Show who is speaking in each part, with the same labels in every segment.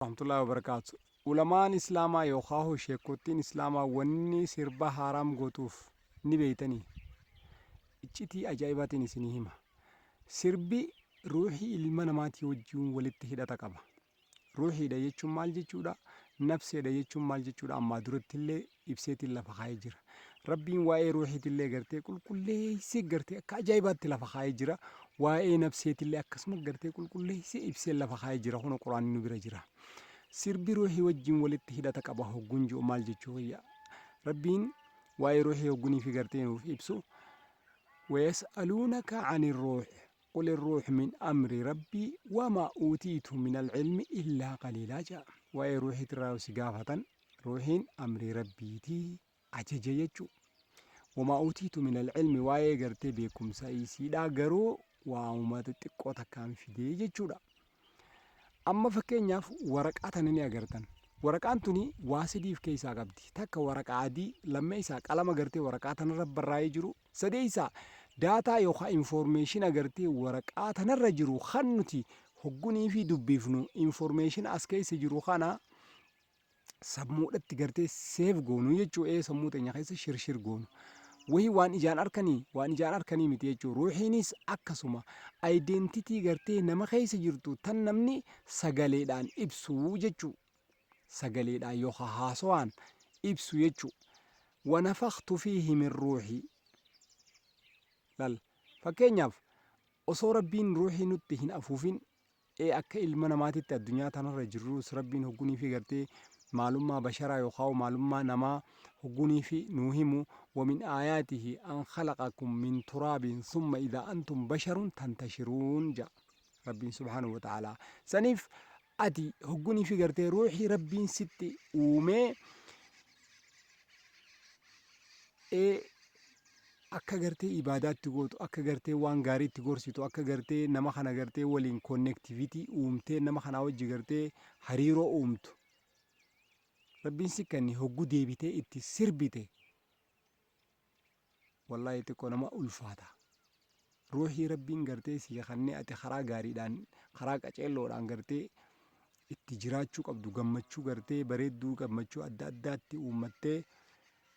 Speaker 1: Warahmatullahi wabarakaatu. Ulamaan Islaamaa yookaahu sheekkottiin Islaamaa wanni sirba haaraam gootuuf ni beeytanii? Iccitii ajaa'ibaatiin isinii hima. Sirbi ruuhii ilma namaatii wajjiin walitti hidhata qaba. Ruuhiidha jechuun maal jechuudha? Nafseedha jechuun maal jechuudha? Ammaa durattillee ibseetiin lafa kaa'ee jira. Rabbiin waa'ee ruuhiitillee gartee qulqulleessee gartee akka ajaa'ibaatti lafa kaa'ee jira. Waa'ee nafseetillee akkasuma gartee qulqulleessee ibsee lafa kaa'ee jira. Kun quraanni nu bira jira. Sirbi ruuhii wajjin walitti hidhata qaba hogguun ji'u maal jechuu kiyya. Rabbiin waa'ee ruuhii hoggunii fi gartee nuuf ibsu. Wayas'aluunaka ani ruuh qul ruuh min amri rabbii wamaa uutiitu min alcilmi illaa qaliilaa ja'a. Waa'ee ruuhiitirraa yoo si gaafatan Ruuhiin amrii Rabbiiti, ajaja jechu. Wamaa uutiitu minal ilmi waa'ee gartee beekumsa isiidhaa garuu waa'uma xixiqqoo takkaan fidee jechuudha. Amma fakkeenyaaf waraqaa tana ni agartan. Waraqaan tuni waa sadiif keessaa qabdi. Takka waraqaa adii, lammeessaa qalama gartee waraqaa tanarra barraa'ee jiru, sadeessaa daataa yookaan infoormeeshina gartee waraqaa tanarra jiru kan nuti hoggunii fi dubbifnu infoormeeshina as keessa jiru kana sammuudhatti gartee seef goonu jechuu ee sammuu teenya keessa shirshir goonu. Wahii waan ijaan arkanii waan ijaan arkanii miti jechuu ruuhiinis akkasuma identity gartee nama keessa jirtu tan namni sagaleedhaan ibsu jechuu sagaleedhaan yookaan haasawaan ibsu jechuu wanafaktu fiihi min ruuhii lal fakkeenyaaf osoo rabbiin ruuhii nutti hin afuufin Ee akka ilma namaatitti addunyaa tanarra jirruus Rabbiin hogguniifi gartee maalummaa basharaa yookaa maalummaa namaa hogguniifi nuu himu wa min aayaatihi an khalaqakum min turaabin summa idhaa antum basharun tantashiruun ja'a Rabbiin subhaanahu wa ta'aalaa saniif ati hogguniifi gartee ruuhii Rabbiin sitti uumee ee akka gartee ibaadaatti gootu, akka gartee waan gaariitti gorsitu, akka gartee nama kana gartee waliin connectivity uumtee nama kanaa wajji gartee hariiroo uumtu. Rabbiin si kenne hoggu deebitee itti sirbite wallaahi xiqqoo nama ulfaata. Ruuhii Rabbiin gartee sii kennee ati karaa gaariidhaan karaa qaceelloodhaan gartee itti jiraachuu qabdu gammachuu gartee bareedduu gammachuu adda addaatti uummattee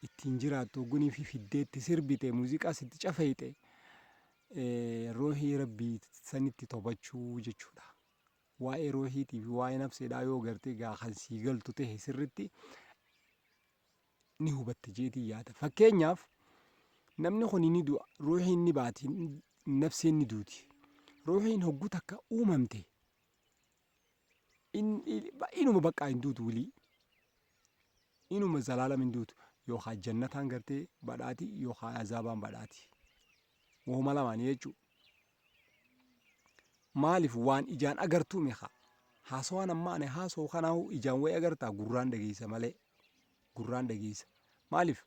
Speaker 1: ittiin jiraattu hoggunii fi fiddee itti sirbite muuziqaas itti cafeeyxe ruuhii rabbii sanitti tobachuu jechuudha. Waa'ee ruuhiitii fi waa'ee nafseedhaa yoo gartee gaa kan sii galtu tahe sirritti ni hubatte jeetii yaada. Fakkeenyaaf namni kun ni du'a ruuhiin ni baati nafseen ni duuti. Ruuhiin hoggu takka uumamte inuma baqqaa hin duutu wilii. Inuma zalaalam hin duutu. Yookaan jannataan gartee badhaati yookaan azaabaan badhaati. Wahuma lamaanii jechuudha. Maaliif waan ijaan agartuu meeqa? Haasawaan amma ani haasawu kanaahu ijaan wayi agartaa gurraan dhageessa malee. Gurraan dhageessa. Maaliif?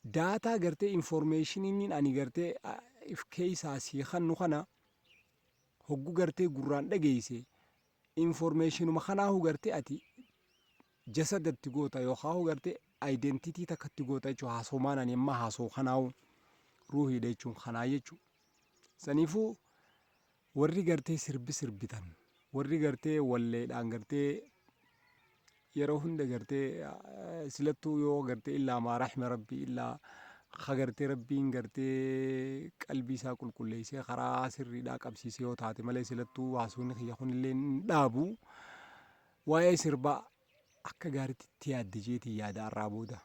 Speaker 1: Daataa gartee infoormeeshiniin ani gartee if keessaa sii kannu kana hoggu gartee gurraan dhageesse informationuma kanaahu gartee ati jasadatti goota yookaahu gartee identity takkatti goota jechuudha haasawumaan ani amma haasawu kanaahu ruuhiidha jechuun kanaa jechuudha. Saniifuu warri gartee sirbi sirbitan warri gartee walleedhaan gartee yeroo hunda gartee silattuu yoo gartee illaa maa rahima rabbii illaa ka gartee rabbiin gartee qalbii isaa qulqulleessee karaa sirriidhaa qabsiisee yoo taate malee silattuu haasofni kiyya kunillee hin dhaabu waa'ee sirbaa akka gaariitti itti yaadde jeetii yaada har'aa booda.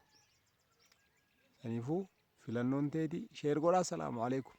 Speaker 1: Saniifuu filannoon teeti sheer godhaa salaamu alaikum.